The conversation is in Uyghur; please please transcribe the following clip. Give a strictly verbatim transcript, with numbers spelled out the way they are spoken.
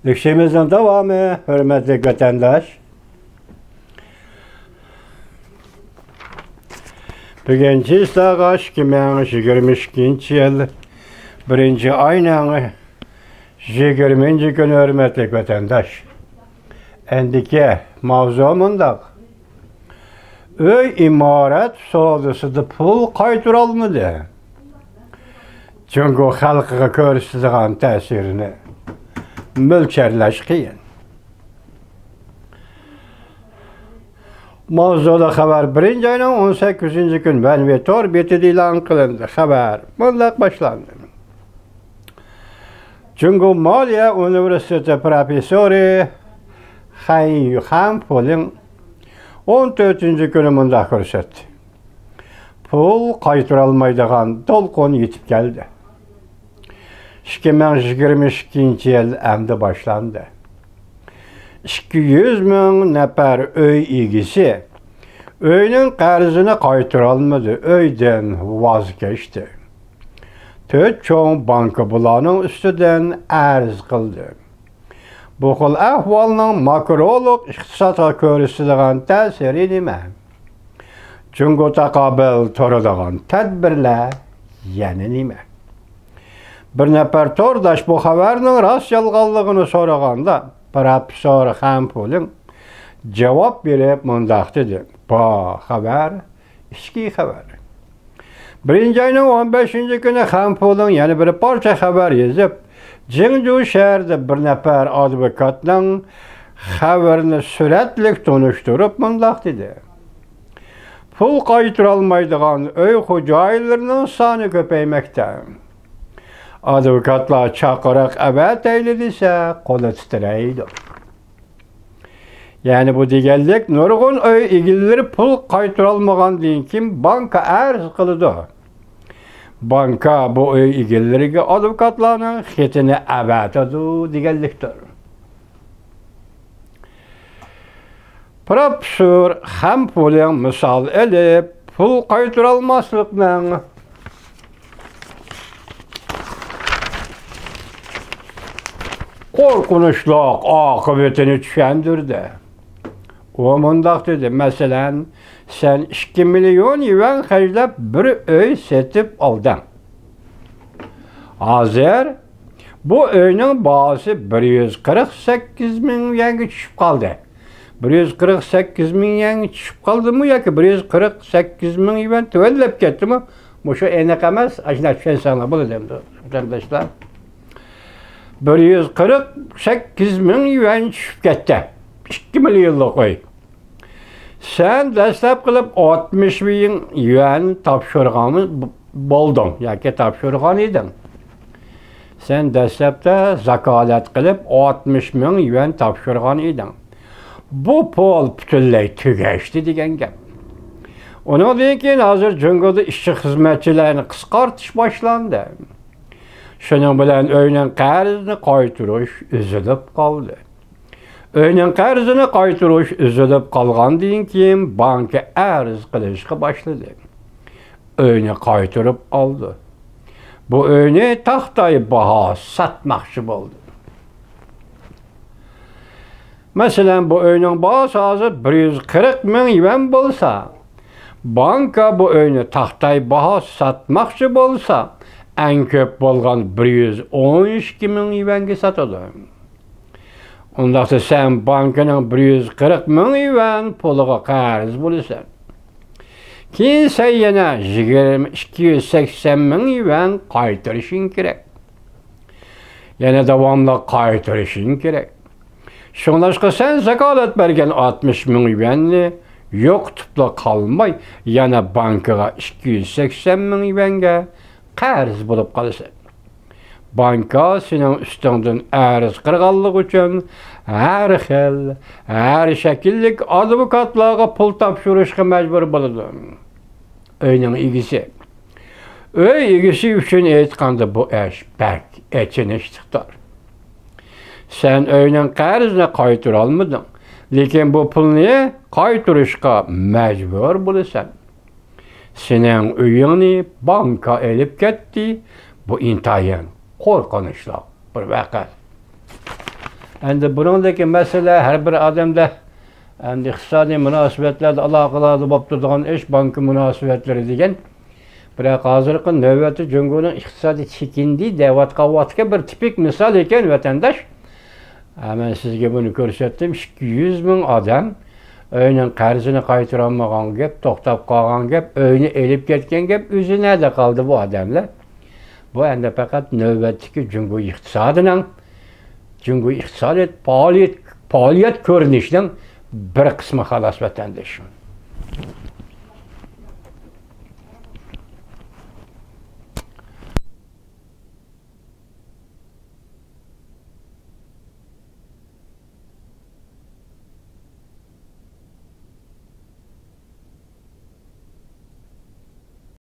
ئىشىمىزنىڭ داۋامى، ھۆرمەتلىك ۋەتەنداش. بۈگۈن چىسلاغا ئىككى مىڭ يىگىرمە ئىككىنچى يىل بىرىنچى ئاينىڭ يىگىرمىنچى كۈنى، ھۆرمەتلىك ۋەتەنداش. ئەندىكى ماۋزۇ مۇنداق. ئۆي ئىمارەت سودىسىدا پۇل قايتۇرالمىدى. جۇڭگو خەلقىگە كۆرسىتىدىغان تەسىرىنى مۆلچەرلەش قىيىن. ماۋزۇدا خەۋەر بىرىنچى ئاينىڭ ئون سەككىزىنچى كۈنى مەنۋى تور بېتىدە ئېلان قىلىندى. خەۋەر مۇنداق باشلاندى. جۇڭگو مالىيە ئۇنىۋېرسىتېتى پروفېسسورى خەي خەنپۇلىڭ ئون تۆتىنچى كۈنى مۇنداق كۆرسەتتى. پۇل قايتۇرالمايدىغان دولقۇن يېتىپ كەلدى. ئىككى مىڭ يىگىرمە ئىككىنچى يىل ئەمدى باشلاندى. ئىككى يۈز مىڭ نەپەر ئۆي ئىگىسى ئۆينىڭ قەرزىنى قايتۇرالمىدى، ئۆيدىن ۋاز كەچتى. تۆت چوڭ بانكا بۇلارنىڭ ئۈستىدىن ئەرز قىلدى. بۇ خىل ئەھۋالنىڭ ماكرولۇق ئىقتىسادقا كۆرسىتىدىغان تەسىرى نېمە؟ جۇڭگو تاقابىل تۇرىدىغان تەدبىرلەر يەنە نېمە؟ بىر نەپەر تورداش بۇ خەۋەرنىڭ راست يالغانلىقىنى سورىغاندا، پروفېسسور خەنپۇلىڭ جاۋاب بېرىپ مۇنداق دېدى: «بۇ خەۋەر ئىچكى خەۋەر.» بىرىنچى ئاينىڭ ئون بەشىنچى كۈنى خەنپۇلىڭ يەنە بىر پارچە خەۋەر يېزىپ، جىڭجۇ شەھىرىدە بىر نەپەر ئادۋوكاتنىڭ خەۋىرىنى سۈرەتلىك تونۇشتۇرۇپ مۇنداق دېدى: «پۇل قايتۇرالمايدىغان ئۆي خوجايىنلىرىنىڭ سانى كۆپەيمەكتە. ئادۋوكاتلار چاقىرىق ئەۋەتەيلى دېسە، قولى تىترەيدۇ.» يەنى بۇ دېگەنلىك، نۇرغۇن ئۆي ئىگىلىرى پۇل قايتۇرالمىغاندىن كېيىن بانكا ئەرز قىلىدۇ. بانكا بۇ ئۆي ئىگىلىرىگە ئادۋوكاتلارنىڭ خېتىنى ئەۋەتىدۇ دېگەنلىكتۇر. پروفېسسور خەنپۇلىڭ مىسال ئېلىپ، پۇل قايتۇرالماسلىقنىڭ قورقۇنچلۇق ئاقىۋىتىنى چۈشەندۈردى. ئۇ مۇنداق دېدى: «مەسىلەن، سەن ئىككى مىليون يۈەن خەجلەپ بىر ئۆي سېتىپ ئالدىڭ. ھازىر بۇ ئۆينىڭ باھاسى بىر يۈز قىرىق سەككىز مىڭ يۈەنگە چۈشۈپ قالدى.» بىر يۈز قىرىق سەككىز مىڭ يۈەنگە چۈشۈپ قالدىمۇ ياكى بىر يۈز قىرىق سەككىز مىڭ يۈەن تۆۋەنلەپ كەتتىمۇ؟ مۇشۇ ئېنىق ئەمەس، ئاشۇنداق چۈشەنسەڭلار بولىدۇ ئەمدى، قېرىنداشلار. بىر يۈز قىرىق سەككىز مىڭ يۈەن چۈشۈپ كەتتى. ئىككى مىليونلۇق ئۆي. سەن دەسلەپ قىلىپ ئاتمىش مىڭ يۈەن تاپشۇرغان بولدۇڭ ياكى تاپشۇرغان ئىدىڭ. سەن دەسلەپتە زاكالەت قىلىپ ئاتمىش مىڭ يۈەن تاپشۇرغان ئىدىڭ. بۇ پۇل پۈتۈنلەي تۈگەشتى دېگەن گەپ. ئۇنىڭدىن كېيىن ھازىر جۇڭگودا ئىشچى خىزمەتچىلەرنى قىسقارتىش باشلاندى. شۇنىڭ بىلەن ئۆينىڭ قەرزىنى قايتۇرۇش ئۈزۈلۈپ قالدى. ئۆينىڭ قەرزىنى قايتۇرۇش ئۈزۈلۈپ قالغاندىن كېيىن، بانكا ئەرز قىلىشقا باشلىدى. ئۆينى قايتۇرۇپ ئالدى. بۇ ئۆينى تاختاي باھا ساتماقچى بولدى. مەسىلەن، بۇ ئۆينىڭ باھاسى ھازىر بىر يۈز قىرىق مىڭ يۈەن بولسا، بانكا بۇ ئۆينى تاختاي باھا ساتماقچى بولسا، ئەڭ كۆپ بولغان بىر يۈز ئون ئىككى مىڭ يۈەنگە ساتىدۇ. ئۇنداقتا سەن بانكىنىڭ بىر يۈز قىرىق مىڭ يۈەن پۇلىغا قەرز بولىسەن. كېيىن سەن يەنە يىگىرمە، ئىككى يۈز سەكسەن مىڭ يۈەن قايتۇرۇشۇڭ كېرەك. يەنە داۋاملىق قايتۇرۇشۇڭ كېرەك. شۇڭلاشقا سەن زاكالەت بەرگەن ئاتمىش مىڭ يۈەننى يوقىتىپلا قالماي، يەنە بانكىغا ئىككى يۈز سەكسەن مىڭ يۈەنگە قەرز بولۇپ قالىسەن. بانكا سېنىڭ ئۈستۈڭدىن ئەرز قىلغانلىقى ئۈچۈن ھەر خىل، ھەر شەكىللىك ئادۋوكاتلارغا پۇل تاپشۇرۇشقا مەجبۇر بولىدۇ. ئۆينىڭ ئىگىسى. ئۆي ئىگىسى ئۈچۈن ئېيتقاندا، بۇ ئىش بەك ئېچىنىشلىقتۇر. سەن ئۆينىڭ قەرزىنى قايتۇرالمىدىڭ، لېكىن بۇ پۇلنى قايتۇرۇشقا مەجبۇر بولىسەن. سېنىڭ ئۆيۈڭنى بانكا ئېلىپ كەتتى. بۇ ئىنتايىن قورقۇنچلۇق بىر ۋەقە. ئەمدى بۇنىڭدىكى مەسىلە ھەر بىر ئادەمدە، ئەمدى ئىقتىسادىي مۇناسىۋەتلەردە ئالاقىلاردا بولۇپ تۇرىدىغان ئىش، بانكا مۇناسىۋەتلىرى دېگەن. بىراق ھازىرقى نۆۋەتتە جۇڭگونىڭ ئىقتىسادى چېكىندى دەۋاتقان ۋاقتىدىكى بىر تىپىك مىسال ئىكەن، ۋەتەنداش. ھە، مەن سىزگە بۇنى كۆرسەتتىم. ئىككى يۈز مىڭ ئادەم ئۆينىڭ قەرزىنى قايتۇرالمىغان گەپ، توختاپ قالغان گەپ، ئۆينى ئېلىپ كەتكەن گەپ، ئۆزى نەدە قالدى بۇ ئادەملەر؟ بۇ ئەمدى پەقەت نۆۋەتتىكى جۇڭگو ئىقتىسادىنىڭ، جۇڭگو ئىقتىسادىي پائالىيەت، پائالىيەت كۆرۈنۈشىنىڭ بىر قىسمى خالاس، ۋەتەنداش.